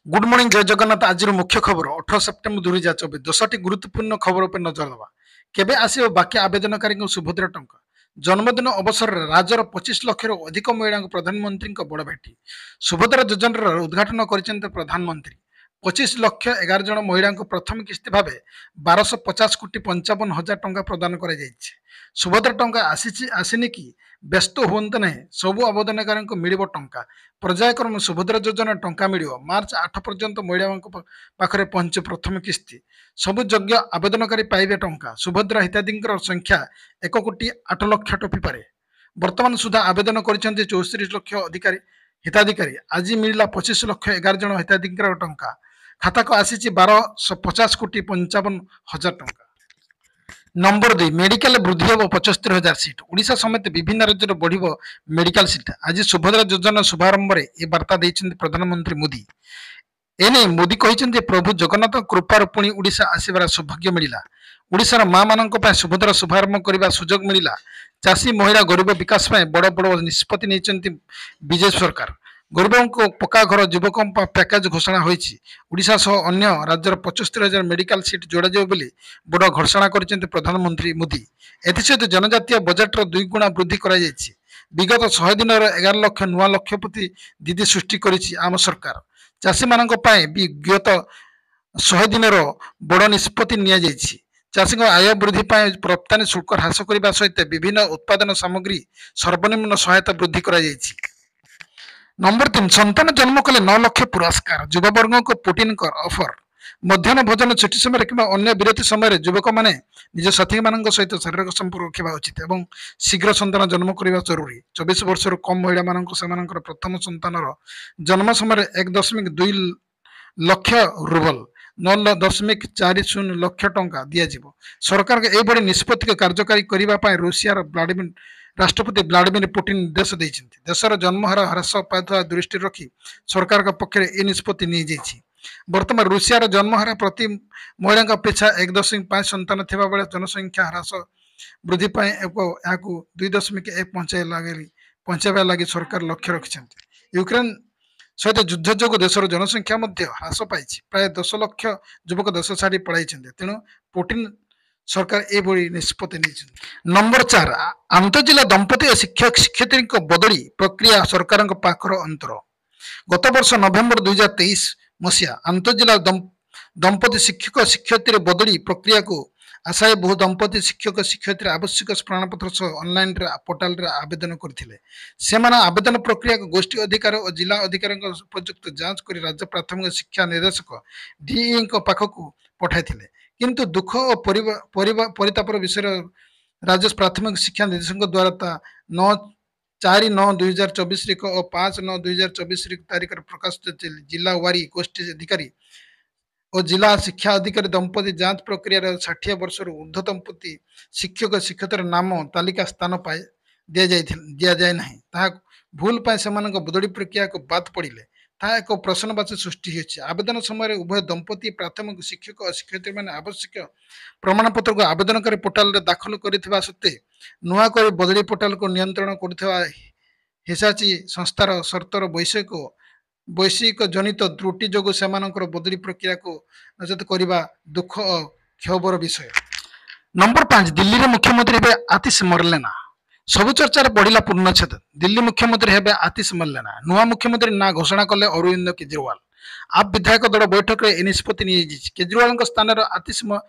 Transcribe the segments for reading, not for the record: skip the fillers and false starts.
Good morning, ଜୟ ଜଗନ୍ନାଥ। ଆଜିର ମୁଖ୍ୟ ଖବର 18 ସେପ୍ଟେମ୍ବର 2024। 10ଟି ଗୁରୁତ୍ୱପୂର୍ଣ୍ଣ ଖବର ଉପରେ ନଜର ଦେବା। କେବେ ଆସିବ ବାକି ଆବେଦନକାରୀଙ୍କ ସୁଭଦ୍ରା ଟଙ୍କା? ଜନ୍ମଦିନ ଅବସରରେ ରାଜ୍ୟର 25 ଲକ୍ଷରୁ ଅଧିକ ମହିଳାଙ୍କୁ ପ୍ରଧାନମନ୍ତ୍ରୀଙ୍କ ବଡ଼ ଭେଟି। ସୁଭଦ୍ରା ଯୋଜନାର ଉଦ୍ଘାଟନ କରିଛନ୍ତି ପ୍ରଧାନମନ୍ତ୍ରୀ। 25 ଲକ୍ଷ 11 ଜଣ ମହିଳାଙ୍କୁ ପ୍ରଥମ କିସ୍ତି ଭାବେ 1250 କୋଟି 55 ହଜାର ଟଙ୍କା ପ୍ରଦାନ କରାଯାଇଛି। ସୁଭଦ୍ରା ଟଙ୍କା ଆସିଛି ଆସିନି କି ବ୍ୟସ୍ତ ହୁଅନ୍ତୁ ନାହିଁ, ସବୁ ଆବେଦନକାରୀଙ୍କୁ ମିଳିବ ଟଙ୍କା। ପର୍ଯ୍ୟାୟକ୍ରମେ ସୁଭଦ୍ରା ଯୋଜନା ଟଙ୍କା ମିଳିବ। ମାର୍ଚ୍ଚ 8 ପର୍ଯ୍ୟନ୍ତ ମହିଳାଙ୍କ ପାଖରେ ପହଞ୍ଚି ପ୍ରଥମ କିସ୍ତି। ସବୁ ଯୋଗ୍ୟ ଆବେଦନକାରୀ ପାଇବେ ଟଙ୍କା। ସୁଭଦ୍ରା ହିତାଧିକାରୀଙ୍କର ସଂଖ୍ୟା 1 କୋଟି 8 ଲକ୍ଷ ଟପିପାରେ। ବର୍ତ୍ତମାନ ସୁଦ୍ଧା ଆବେଦନ କରିଛନ୍ତି 34 ଲକ୍ଷ ଅଧିକାରୀ ହିତାଧିକାରୀ। ଆଜି ମିଳିଲା 25 ଲକ୍ଷ 11 ଜଣ ହିତାଧିକାରୀଙ୍କର ଟଙ୍କା। ଖାତାକୁ ଆସିଛି 1250 କୋଟି 55 ହଜାର ଟଙ୍କା। ନମ୍ବର 2, ମେଡିକାଲ ବୃଦ୍ଧି ହେବ 75 ହଜାର ସିଟ୍। ଓଡ଼ିଶା ସମେତ ବିଭିନ୍ନ ରାଜ୍ୟରେ ବଢ଼ିବ ମେଡିକାଲ ସିଟ୍। ଆଜି ସୁଭଦ୍ରା ଯୋଜନା ଶୁଭାରମ୍ଭରେ ଏ ବାର୍ତ୍ତା ଦେଇଛନ୍ତି ପ୍ରଧାନମନ୍ତ୍ରୀ ମୋଦି। ଏନେଇ ମୋଦି କହିଛନ୍ତି, ପ୍ରଭୁ ଜଗନ୍ନାଥଙ୍କ କୃପାରୁ ପୁଣି ଓଡ଼ିଶା ଆସିବାର ସୌଭାଗ୍ୟ ମିଳିଲା। ଓଡ଼ିଶାର ମା ମାନଙ୍କ ପାଇଁ ସୁଭଦ୍ରା ଶୁଭାରମ୍ଭ କରିବା ସୁଯୋଗ ମିଳିଲା। ଚାଷୀ, ମହିଳା, ଗରିବ ବିକାଶ ପାଇଁ ବଡ଼ ବଡ଼ ନିଷ୍ପତ୍ତି ନେଇଛନ୍ତି ବିଜେପି ସରକାର। ଗରିବଙ୍କ ପକ୍କା ଘର, ଯୁବକଙ୍କ ପ୍ୟାକେଜ ଘୋଷଣା ହୋଇଛି। ଓଡ଼ିଶା ସହ ଅନ୍ୟ ରାଜ୍ୟର 75 ହଜାର ମେଡିକାଲ ସିଟ୍ ଯୋଡ଼ାଯିବ ବୋଲି ବଡ଼ ଘୋଷଣା କରିଛନ୍ତି ପ୍ରଧାନମନ୍ତ୍ରୀ ମୋଦି। ଏଥିସହିତ ଜନଜାତୀୟ ବଜେଟର ଦୁଇଗୁଣା ବୃଦ୍ଧି କରାଯାଇଛି। ବିଗତ 100 ଦିନର 11 ଲକ୍ଷ ନୂଆ ଲକ୍ଷପତି ଦିଦି ସୃଷ୍ଟି କରିଛି ଆମ ସରକାର। ଚାଷୀମାନଙ୍କ ପାଇଁ ବି ବିଗତ 100 ଦିନର ବଡ଼ ନିଷ୍ପତ୍ତି ନିଆଯାଇଛି। ଚାଷୀଙ୍କ ଆୟ ବୃଦ୍ଧି ପାଇଁ ରପ୍ତାନୀ ଶୁଳ୍କ ହ୍ରାସ କରିବା ସହିତ ବିଭିନ୍ନ ଉତ୍ପାଦନ ସାମଗ୍ରୀ ସର୍ବନିମ୍ନ ସହାୟତା ବୃଦ୍ଧି କରାଯାଇଛି। ନମ୍ବର 3, ସନ୍ତାନ ଜନ୍ମ କଲେ 9 ଲକ୍ଷ ପୁରସ୍କାର। ଯୁବବର୍ଗଙ୍କ ପୁଟିନଙ୍କ ଅଫର। ମଧ୍ୟାହ୍ନ ଭୋଜନ ଛୁଟି ସମୟରେ କିମ୍ବା ଅନ୍ୟ ବିରତି ସମୟରେ ଯୁବକମାନେ ନିଜ ସାଥୀମାନଙ୍କ ସହିତ ଶାରୀରିକ ସମ୍ପର୍କ ରଖିବା ଉଚିତ ଏବଂ ଶୀଘ୍ର ସନ୍ତାନ ଜନ୍ମ କରିବା ଜରୁରୀ। 24 ବର୍ଷରୁ କମ୍ ମହିଳାମାନଙ୍କୁ ସେମାନଙ୍କର ପ୍ରଥମ ସନ୍ତାନର ଜନ୍ମ ସମୟରେ 1.2 ଲକ୍ଷ ରୁବଲ, 9.40 ଲକ୍ଷ ଟଙ୍କା ଦିଆଯିବ। ସରକାରଙ୍କ ଏଭଳି ନିଷ୍ପତ୍ତିକୁ କାର୍ଯ୍ୟକାରୀ କରିବା ପାଇଁ ରୁଷିଆର ଭ୍ଲାଡିମିର ରାଷ୍ଟ୍ରପତି ଭ୍ଲାଡିମିର ପୁଟିନ ନିର୍ଦ୍ଦେଶ ଦେଇଛନ୍ତି। ଦେଶର ଜନ୍ମହାର ହ୍ରାସ ପାଉଥିବା ଦୃଷ୍ଟିରେ ରଖି ସରକାରଙ୍କ ପକ୍ଷରୁ ଏ ନିଷ୍ପତ୍ତି ନିଆଯାଇଛି। ବର୍ତ୍ତମାନ ରୁଷିଆର ଜନ୍ମହାର ପ୍ରତି ମହିଳାଙ୍କ ପିଛା 1.5 ସନ୍ତାନ ଥିବାବେଳେ ଜନସଂଖ୍ୟା ହ୍ରାସ ବୃଦ୍ଧି ପାଇଁ ଏକ ଏହାକୁ 2.1 ପହଞ୍ଚାଇବା ଲାଗି ସରକାର ଲକ୍ଷ୍ୟ ରଖିଛନ୍ତି। ୟୁକ୍ରେନ ସହିତ ଯୁଦ୍ଧ ଯୋଗୁଁ ଦେଶର ଜନସଂଖ୍ୟା ମଧ୍ୟ ହ୍ରାସ ପାଇଛି। ପ୍ରାୟ 10 ଲକ୍ଷ ଯୁବକ ଦେଶ ଛାଡ଼ି ପଳାଇଛନ୍ତି। ତେଣୁ ପୁଟିନ ସରକାର ଏଭଳି ନିଷ୍ପତ୍ତି ନେଇଛନ୍ତି। ନମ୍ବର 4, ଆନ୍ତଃଜିଲ୍ଲା ଦମ୍ପତି ଓ ଶିକ୍ଷକ ଶିକ୍ଷୟିତ୍ରୀଙ୍କ ବଦଳି ପ୍ରକ୍ରିୟା ସରକାରଙ୍କ ପାଖର ଅନ୍ତର। ଗତ ବର୍ଷ ନଭେମ୍ବର 2023 ମସିହା ଆନ୍ତଃଜିଲ୍ଲା ଦମ୍ପତି ଶିକ୍ଷକ ଶିକ୍ଷୟିତ୍ରୀ ବଦଳି ପ୍ରକ୍ରିୟାକୁ ଆଶାୟୀ ବହୁ ଦମ୍ପତି ଶିକ୍ଷକ ଶିକ୍ଷୟିତ୍ରୀ ଆବଶ୍ୟକ ପ୍ରମାଣପତ୍ର ସହ ଅନଲାଇନରେ ପୋର୍ଟାଲରେ ଆବେଦନ କରିଥିଲେ। ସେମାନେ ଆବେଦନ ପ୍ରକ୍ରିୟାକୁ ଗୋଷ୍ଠୀ ଅଧିକାରୀ ଓ ଜିଲ୍ଲା ଅଧିକାରୀଙ୍କ ଉପଯୁକ୍ତ ଯାଞ୍ଚ କରି ରାଜ୍ୟ ପ୍ରାଥମିକ ଶିକ୍ଷା ନିର୍ଦ୍ଦେଶକ ଡିଇଙ୍କ ପାଖକୁ ପଠାଇଥିଲେ। କିନ୍ତୁ ଦୁଃଖ ଓ ପରିତାପର ବିଷୟରେ ରାଜ୍ୟ ପ୍ରାଥମିକ ଶିକ୍ଷା ନିର୍ଦ୍ଦେଶକଙ୍କ ଦ୍ୱାରା ତା 9/4/9/2024 ଓ 5/9/2024 ତାରିଖରେ ପ୍ରକାଶିତ ଜିଲ୍ଲା ୱାରୀ ଗୋଷ୍ଠୀ ଅଧିକାରୀ ଓ ଜିଲ୍ଲା ଶିକ୍ଷା ଅଧିକାରୀ ଦମ୍ପତି ଯାଞ୍ଚ ପ୍ରକ୍ରିୟାରେ 60 ବର୍ଷରୁ ଉର୍ଦ୍ଧ୍ୱ ଦମ୍ପତି ଶିକ୍ଷକ ଶିକ୍ଷୟିତ୍ରୀର ନାମ ତାଲିକା ସ୍ଥାନ ପାଇ ଦିଆଯାଇ ନାହିଁ। ତାହା ଭୁଲ ପାଇଁ ସେମାନଙ୍କ ବଦଳି ପ୍ରକ୍ରିୟାକୁ ବାଦ ପଡ଼ିଲେ ତାହା ଏକ ପ୍ରଶ୍ନବାଚୀ ସୃଷ୍ଟି ହୋଇଛି। ଆବେଦନ ସମୟରେ ଉଭୟ ଦମ୍ପତି ପ୍ରାଥମିକ ଶିକ୍ଷକ ଓ ଶିକ୍ଷୟିତ୍ରୀମାନେ ଆବଶ୍ୟକ ପ୍ରମାଣପତ୍ରକୁ ଆବେଦନକାରୀ ପୋର୍ଟାଲରେ ଦାଖଲ କରିଥିବା ସତ୍ତ୍ୱେ ନୂଆ କରି ବଦଳି ପୋର୍ଟାଲକୁ ନିୟନ୍ତ୍ରଣ କରୁଥିବା ହିସାଚି ସଂସ୍ଥାର ସର୍ତ୍ତର ବୈଷୟିକ ଜନିତ ତ୍ରୁଟି ଯୋଗୁଁ ସେମାନଙ୍କର ବଦଳି ପ୍ରକ୍ରିୟାକୁ ନଚେତ କରିବା ଦୁଃଖ ଓ କ୍ଷୋଭର ବିଷୟ। ନମ୍ବର 5, ଦିଲ୍ଲୀର ମୁଖ୍ୟମନ୍ତ୍ରୀ ହେବେ ଆତିଶ ମର୍ଲେନା। ସବୁ ଚର୍ଚ୍ଚାରେ ବଢ଼ିଲା ପୂର୍ଣ୍ଣଚ୍ଛେଦ। ଦିଲ୍ଲୀ ମୁଖ୍ୟମନ୍ତ୍ରୀ ହେବେ ଆତିଶ ମର୍ଲେନା। ନୂଆ ମୁଖ୍ୟମନ୍ତ୍ରୀ ନାଁ ଘୋଷଣା କଲେ ଅରବିନ୍ଦ କେଜରିୱାଲ। ଆପ୍ ବିଧାୟକ ଦଳ ବୈଠକରେ ଏ ନିଷ୍ପତ୍ତି ନିଆଯାଇଛି। କେଜରିୱାଲଙ୍କ ସ୍ଥାନରେ ଆତିଶ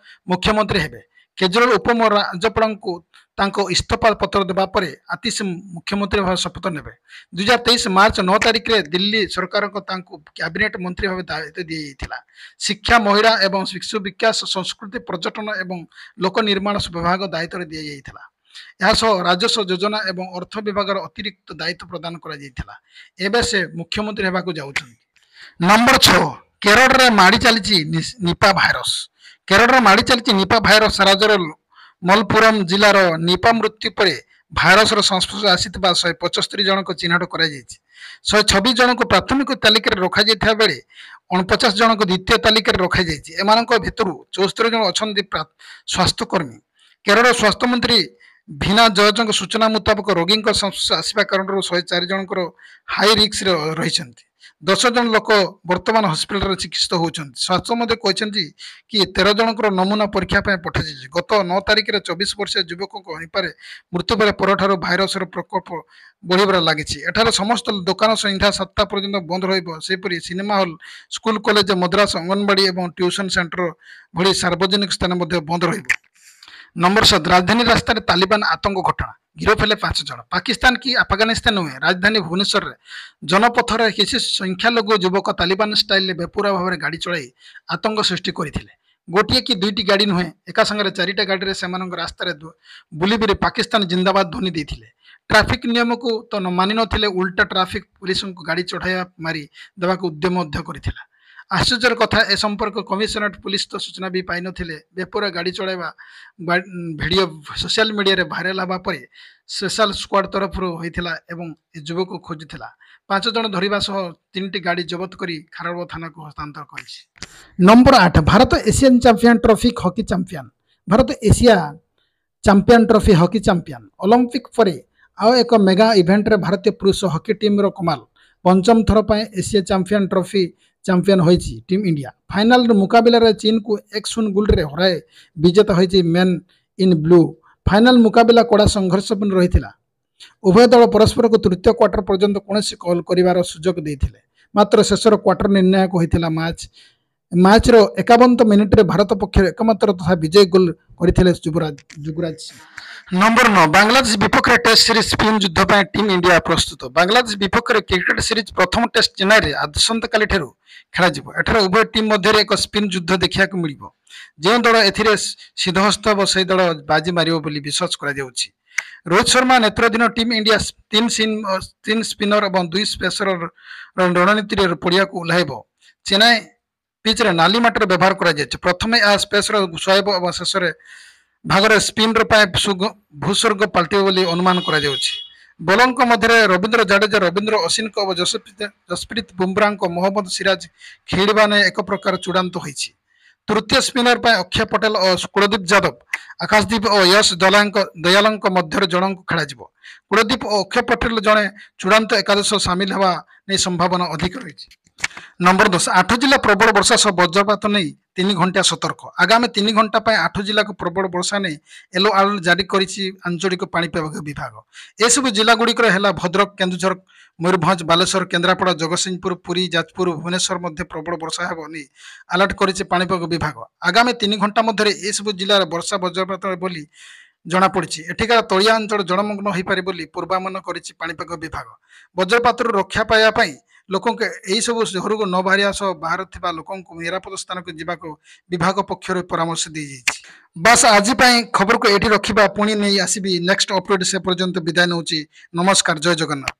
ମୁଖ୍ୟମନ୍ତ୍ରୀ ହେବେ। କେଜରିୱାଲ ଉପ ରାଜ୍ୟପାଳଙ୍କୁ ତାଙ୍କ ଇସ୍ତଫା ପତ୍ର ଦେବା ପରେ ଆତିଶ ମୁଖ୍ୟମନ୍ତ୍ରୀ ଭାବେ ଶପଥ ନେବେ। 2023 ମାର୍ଚ୍ଚ 9 ତାରିଖରେ ଦିଲ୍ଲୀ ସରକାରଙ୍କ ତାଙ୍କୁ କ୍ୟାବିନେଟ୍ ମନ୍ତ୍ରୀ ଭାବେ ଦାୟିତ୍ୱ ଦିଆଯାଇଥିଲା। ଶିକ୍ଷା, ମହିଳା ଏବଂ ଶିଶୁ ବିକାଶ, ସଂସ୍କୃତି, ପର୍ଯ୍ୟଟନ ଏବଂ ଲୋକ ନିର୍ମାଣ ବିଭାଗ ଦାୟିତ୍ୱରେ ଦିଆଯାଇଥିଲା। ଏହା ସହ ରାଜସ୍ୱ ଯୋଜନା ଏବଂ ଅର୍ଥ ବିଭାଗର ଅତିରିକ୍ତ ଦାୟିତ୍ୱ ପ୍ରଦାନ କରାଯାଇଥିଲା। ଏବେ ସେ ମୁଖ୍ୟମନ୍ତ୍ରୀ ହେବାକୁ ଯାଉଛନ୍ତି। ନମ୍ବର 6, କେରଳରେ ମାଡ଼ି ଚାଲିଛି ନିପା ଭାଇରସ। କେରଳରେ ମାଡ଼ି ଚାଲିଛି ନିପା ଭାଇରସ। ରାଜ୍ୟର ମଲପୁରମ ଜିଲ୍ଲାର ନିପା ମୃତ୍ୟୁ ପରେ ଭାଇରସର ସଂସ୍ପର୍ଶ ଆସିଥିବା 175 ଜଣଙ୍କ ଚିହ୍ନଟ କରାଯାଇଛି। 126 ଜଣଙ୍କୁ ପ୍ରାଥମିକ ତାଲିକାରେ ରଖାଯାଇଥିବା ବେଳେ 49 ଜଣଙ୍କୁ ଦ୍ୱିତୀୟ ତାଲିକାରେ ରଖାଯାଇଛି। ଏମାନଙ୍କ ଭିତରୁ 74 ଜଣ ଅଛନ୍ତି ସ୍ୱାସ୍ଥ୍ୟକର୍ମୀ। କେରଳ ସ୍ୱାସ୍ଥ୍ୟମନ୍ତ୍ରୀ ଭିନା ଜର୍ଜଙ୍କ ସୂଚନା ମୁତାବକ ରୋଗୀଙ୍କ ସଂସ୍ପର୍ଶ ଆସିବା କାରଣରୁ 104 ଜଣଙ୍କର ହାଇ ରିସ୍କରେ ରହିଛନ୍ତି। 10 ଜଣ ଲୋକ ବର୍ତ୍ତମାନ ହସ୍ପିଟାଲରେ ଚିକିତ୍ସିତ ହେଉଛନ୍ତି। ସ୍ୱାସ୍ଥ୍ୟମନ୍ତ୍ରୀ କହିଛନ୍ତି କି 13 ଜଣଙ୍କର ନମୁନା ପରୀକ୍ଷା ପାଇଁ ପଠାଯାଇଛି। ଗତ 9 ତାରିଖରେ 24 ବର୍ଷୀୟ ଯୁବକଙ୍କ ନିପାରେ ମୃତ୍ୟୁ ପରେ ପରଠାରୁ ଭାଇରସର ପ୍ରକୋପ ବଢ଼ିବାରେ ଲାଗିଛି। ଏଠାରେ ସମସ୍ତ ଦୋକାନ ସନ୍ଧ୍ୟା 7ଟା ପର୍ଯ୍ୟନ୍ତ ବନ୍ଦ ରହିବ। ସେହିପରି cinema hall, school, college, Madras, anganwadi ଏବଂ ଟ୍ୟୁସନ୍ ସେଣ୍ଟର ଭଳି ସାର୍ବଜନିକ ସ୍ଥାନ ମଧ୍ୟ ବନ୍ଦ ରହିବ। ନମ୍ବର 7, ରାଜଧାନୀ ରାସ୍ତାରେ ତାଲିବାନ ଆତଙ୍କ ଘଟଣା, ଗିରଫ ହେଲେ 5 ଜଣ। ପାକିସ୍ତାନ କି ଆଫଗାନିସ୍ତାନ ନୁହେଁ, ରାଜଧାନୀ ଭୁବନେଶ୍ୱରରେ ଜନପଥରେ କିଛି ସଂଖ୍ୟାଲଘୁ ଯୁବକ ତାଲିବାନ ଷ୍ଟାଇଲରେ ବେପରୁଆ ଭାବରେ ଗାଡ଼ି ଚଳାଇ ଆତଙ୍କ ସୃଷ୍ଟି କରିଥିଲେ। ଗୋଟିଏ କି ଦୁଇଟି ଗାଡ଼ି ନୁହେଁ, ଏକା ସାଙ୍ଗରେ 4ଟା ଗାଡ଼ିରେ ସେମାନଙ୍କ ରାସ୍ତାରେ ବୁଲି ବୁଲି ପାକିସ୍ତାନ ଜିନ୍ଦାବାଦ ଧ୍ୱନି ଦେଇଥିଲେ। ଟ୍ରାଫିକ୍ ନିୟମକୁ ତ ମାନି ନଥିଲେ, ଉଲ୍ଟା ଟ୍ରାଫିକ୍ ପୁଲିସଙ୍କୁ ଗାଡ଼ି ଚଢ଼ାଇବା ମାରି ଦେବାକୁ ଉଦ୍ୟମ ମଧ୍ୟ କରିଥିଲା। ଆଶ୍ଚର୍ଯ୍ୟର କଥା, ଏ ସମ୍ପର୍କ କମିଶନରେଟ୍ ପୁଲିସ ତ ସୂଚନା ବି ପାଇନଥିଲେ। ବେପରୁଆ ଗାଡ଼ି ଚଳାଇବା ଭିଡ଼ିଓ ସୋସିଆଲ ମିଡ଼ିଆରେ ଭାଇରାଲ ହେବା ପରେ ସ୍ପେଶାଲ ସ୍କ୍ୱାଡ୍ ତରଫରୁ ହୋଇଥିଲା ଏବଂ ଏ ଯୁବକ ଖୋଜୁଥିଲା। 5 ଜଣ ଧରିବା ସହ 3ଟି ଗାଡ଼ି ଜବତ କରି ଖାରବେଳ ଥାନାକୁ ହସ୍ତାନ୍ତର କରିଛି। Number 8, Bharat Asian champion trophy hockey champion. Bharat Asia champion trophy hockey champion. Olympic ପରେ ଆଉ ଏକ ମେଗା ଇଭେଣ୍ଟରେ ଭାରତୀୟ ପୁରୁଷ ହକି ଟିମ୍ର କମାଲ। ପଞ୍ଚମ ଥର ପାଇଁ ଏସିଆ ଚାମ୍ପିୟନ ଟ୍ରଫି ଚାମ୍ପିୟନ ହୋଇଛି ଟିମ୍ ଇଣ୍ଡିଆ। ଫାଇନାଲର ମୁକାବିଲାରେ ଚୀନକୁ 1-0 ଗୋଲରେ ହରାଇ ବିଜେତା ହୋଇଛି ମେନ୍ ଇନ୍ ବ୍ଲୁ। ଫାଇନାଲ ମୁକାବିଲା କଡ଼ା ସଂଘର୍ଷପୂର୍ଣ୍ଣ ରହିଥିଲା। ଉଭୟ ଦଳ ପରସ୍ପରକୁ ତୃତୀୟ କ୍ୱାର୍ଟର ପର୍ଯ୍ୟନ୍ତ କୌଣସି ଗୋଲ କରିବାର ସୁଯୋଗ ଦେଇଥିଲେ। ମାତ୍ର ଶେଷର କ୍ୱାର୍ଟର ନିର୍ଣ୍ଣାୟକ ହୋଇଥିଲା ମ୍ୟାଚ୍। ମ୍ୟାଚ୍ର 51 ମିନିଟ୍ରେ ଭାରତ ପକ୍ଷରୁ ଏକମାତ୍ର ତଥା ବିଜୟ ଗୋଲ କରିଥିଲେ ଯୁବରାଜ ସିଂ। ନମ୍ବର 9, ବାଂଲାଦେଶ ବିପକ୍ଷରେ ଟେଷ୍ଟ ସିରିଜ୍ ସ୍ପିନ୍ ଯୁଦ୍ଧ ପାଇଁ ଟିମ୍ ଇଣ୍ଡିଆ ପ୍ରସ୍ତୁତ। ବାଂଲାଦେଶ ବିପକ୍ଷରେ କ୍ରିକେଟ ସିରିଜ୍ ପ୍ରଥମ ଟେଷ୍ଟ ଚେନ୍ନାଇରେ ଆସନ୍ତାକାଲିଠାରୁ ଖେଳାଯିବ। ଏଠାରେ ଉଭୟ ଟିମ୍ ମଧ୍ୟରେ ଏକ ସ୍ପିନ୍ ଯୁଦ୍ଧ ଦେଖିବାକୁ ମିଳିବ। ଯେଉଁ ଦଳ ଏଥିରେ ସିଦ୍ଧହସ୍ତ ହେବ, ସେହି ଦଳ ବାଜି ମାରିବ ବୋଲି ବିଶ୍ୱାସ କରାଯାଉଛି। ରୋହିତ ଶର୍ମା ନେତୃତ୍ୱାଧୀନ ଟିମ୍ ଇଣ୍ଡିଆ 3 ସ୍ପିନର ଏବଂ 2 ପେସର ରଣନୀତିରେ ପଡ଼ିଆକୁ ଓହ୍ଲାଇବ। ଚେନ୍ନାଇ ପିଚ୍ରେ ନାଲି ମାଟିର ବ୍ୟବହାର କରାଯାଇଛି। ପ୍ରଥମେ ଏହା ପେସର ସୁହାଇବ ଏବଂ ଶେଷରେ ଭାଗରେ ସ୍ପିନର ପାଇଁ ଭୂସ୍ୱର୍ଗ ପାଲଟିବ ବୋଲି ଅନୁମାନ କରାଯାଉଛି। ବୋଲରଙ୍କ ମଧ୍ୟରେ ରବୀନ୍ଦ୍ର ଜାଡେଜା, ରବୀନ୍ଦ୍ର ଅଶ୍ୱିନଙ୍କ ଓ ଜସପ୍ରୀତ ବୁମରାଙ୍କ ମହମ୍ମଦ ସିରାଜ ଖେଳିବା ନେଇ ଏକ ପ୍ରକାର ଚୂଡ଼ାନ୍ତ ହୋଇଛି। ତୃତୀୟ ସ୍ପିନର ପାଇଁ ଅକ୍ଷୟ ପଟେଲ ଓ କୁଳଦୀପ ଯାଦବ, ଆକାଶଦୀପ ଓ ୟଶ ଦୟାଲଙ୍କ ମଧ୍ୟରେ ଜଣଙ୍କୁ ଖେଳାଯିବ। କୁଳଦୀପ ଓ ଅକ୍ଷୟ ପଟେଲ ଜଣେ ଚୂଡ଼ାନ୍ତ ଏକାଦଶ ସାମିଲ ହେବା ନେଇ ସମ୍ଭାବନା ଅଧିକ ରହିଛି। ନମ୍ବର 10, 8 ଜିଲ୍ଲା ପ୍ରବଳ ବର୍ଷା ସହ ବଜ୍ରପାତ ନେଇ 3 ଘଣ୍ଟା ସତର୍କ। ଆଗାମୀ 3 ଘଣ୍ଟା ପାଇଁ 8 ଜିଲ୍ଲାକୁ ପ୍ରବଳ ବର୍ଷା ନେଇ ୟେଲୋ ଆଲର୍ଟ ଜାରି କରିଛି ଆଞ୍ଚଳିକ ପାଣିପାଗ ବିଭାଗ। ଏସବୁ ଜିଲ୍ଲାଗୁଡ଼ିକର ହେଲା ଭଦ୍ରକ, କେନ୍ଦୁଝର, ମୟୂରଭଞ୍ଜ, ବାଲେଶ୍ୱର, କେନ୍ଦ୍ରାପଡ଼ା, ଜଗତସିଂହପୁର, ପୁରୀ, ଯାଜପୁର, ଭୁବନେଶ୍ୱର ମଧ୍ୟ ପ୍ରବଳ ବର୍ଷା ହେବ ନେଇ ଆଲର୍ଟ କରିଛି ପାଣିପାଗ ବିଭାଗ। ଆଗାମୀ 3 ଘଣ୍ଟା ମଧ୍ୟରେ ଏସବୁ ଜିଲ୍ଲାରେ ବର୍ଷା ବଜ୍ରପାତ ବୋଲି ଜଣାପଡ଼ିଛି। ଏଠିକାର ତଳିଆ ଅଞ୍ଚଳ ଜଳମଗ୍ନ ହୋଇପାରେ ବୋଲି ପୂର୍ବାନୁମାନ କରିଛି ପାଣିପାଗ ବିଭାଗ। ବଜ୍ରପାତରୁ ରକ୍ଷା ପାଇବା ପାଇଁ ଲୋକଙ୍କ ଏହିସବୁ ଘରକୁ ନ ବାହାରିବା ସହ ବାହାରେ ଥିବା ଲୋକଙ୍କୁ ନିରାପଦ ସ୍ଥାନକୁ ଯିବାକୁ ବିଭାଗ ପକ୍ଷରୁ ପରାମର୍ଶ ଦିଆଯାଇଛି। ବାସ୍, ଆଜି ପାଇଁ ଖବରକୁ ଏଠି ରଖିବା। ପୁଣି ନେଇ ଆସିବି ନେକ୍ସଟ ଅପଡେଟ୍। ସେ ପର୍ଯ୍ୟନ୍ତ ବିଦାୟ ନେଉଛି। ନମସ୍କାର, ଜୟ ଜଗନ୍ନାଥ।